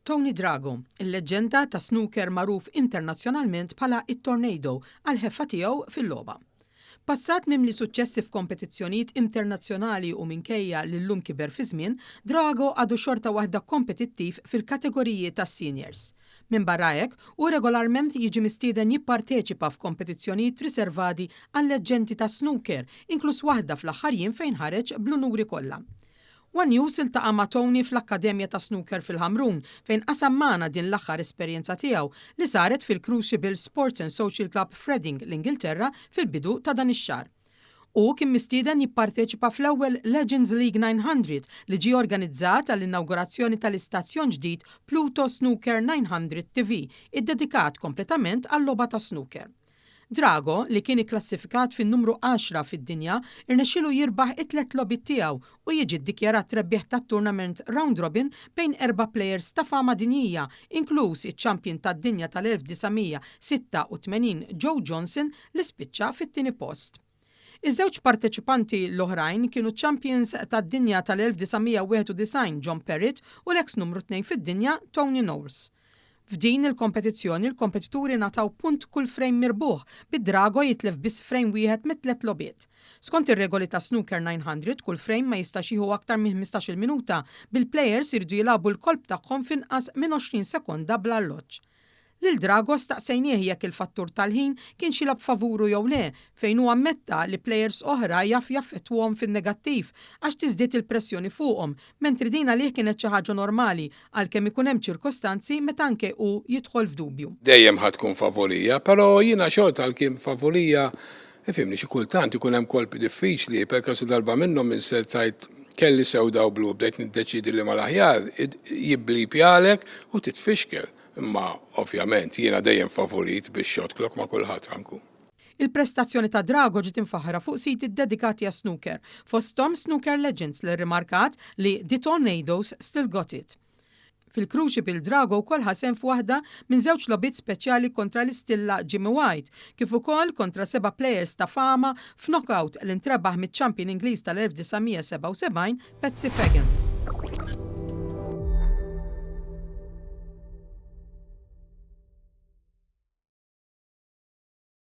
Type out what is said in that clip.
Tony Drago, il-leġġenda ta' snooker magħruf internazzjonalment bħala it-Tornado għall-ħeffa tiegħu fil-logħba. Passat mimli suċċessi f'kompetizzjonijiet internazzjonali u minkejja li llum kiber fi żmien, Drago għadu xorta waħda kompetittiv fil-kategoriji tas-seniors. Minbarra hekk, hu regolarment jiġi mistieden jipparteċipa f'kompetizzjonijiet riservati għal-leġġendi tas-snooker, inkluż waħda fl-aħħar jiem fejn ħareġ bl-unuri kollha. One News iltaqa' ma' Tony fl-Akkademja tas-Snooker fil-Ħamrun fejn qasam magħna din l-aħħar esperjenza tiegħu li saret fil-Crucible Sports and Social Club f'Reading, l-Ingilterra fil-bidu ta' dan ix-xahar. Hu kien mistieden jipparteċipa fl-ewwel Legends League 900 li ġie organizzat għall-inawgurazzjoni tal-istazzjon ġdid Pluto Snooker 900 TV iddedikat kompletament għal-logħba tas-snooker. Drago, li kien ikklassifikat fin-numru għaxra fid-dinja, irnexxielu jirbaħ it-tliet logħbiet tiegħu u jiġi ddikjarat rebbieħ tat-tournament round robin bejn erba' plejers ta' fama dinjija, inkluż iċ-champion tad-dinja tal-1986 Joe Johnson li spiċċa fit-tieni post. Iż-żewġ parteċipanti l-oħrajn kienu ċ-champions tad-dinja tal-1991 John Parrott u l-eks numru tnejn fid-dinja Tony Knowles. F'din il-kompetizzjoni l-kompetituri ngħataw punt kull frame mirbuħ, bi Drago jitlef biss frame wieħed mit-tliet logħbiet. Skont ir-regoli ta' Snooker 900, kull frame ma jistax jieħu aktar minn 15-il minuta, bil-plejers iridu jilagħbu l-kolp tagħhom f'inqas minn 20 sekonda bl-arloġġ. Lil Drago staqsejnieh jekk il-fattur tal-ħin kienx jilgħab favuru jew le, fejn hu ammetta li plejers oħra jaf jaffettwhom fin-negattiv għax tiżdied il-pressjoni fuqhom, mentri din għalih kienet xi ħaġa normali għalkemm ikun hemm ċirkostanzi meta anke hu jidħol f'dubju. Dejjem ħa tkun favorija, però jiena xorta għalkemm favorija, ifhimni, xi kultant ikun hemm kolpi diffiċli, per kasu darba minnhom insertajt kelli sewda u blu bdejt niddeċiedi li mal-aħjar, jibblipjalek u titfixkel. Imma ovvjament jiena dejjem favorit bix-shot clock ma' kulħadd ħa nkun. Il-prestazzjoni ta' Drago ġiet imfaħħra fuq siti ddedikati għas-snooker, fosthom Snooker Legends li rrimarkat li The Tornadoes still got it. Fil-Crucible Drago wkoll ħa sehem f'waħda minn żewġ logħbiet speċjali kontra l-istilla Jimmy White, kif ukoll kontra seba' plejers ta' fama f'knockout li ntrebaħ miċ-champion Ingliż tal-1977 Patsy Fagan.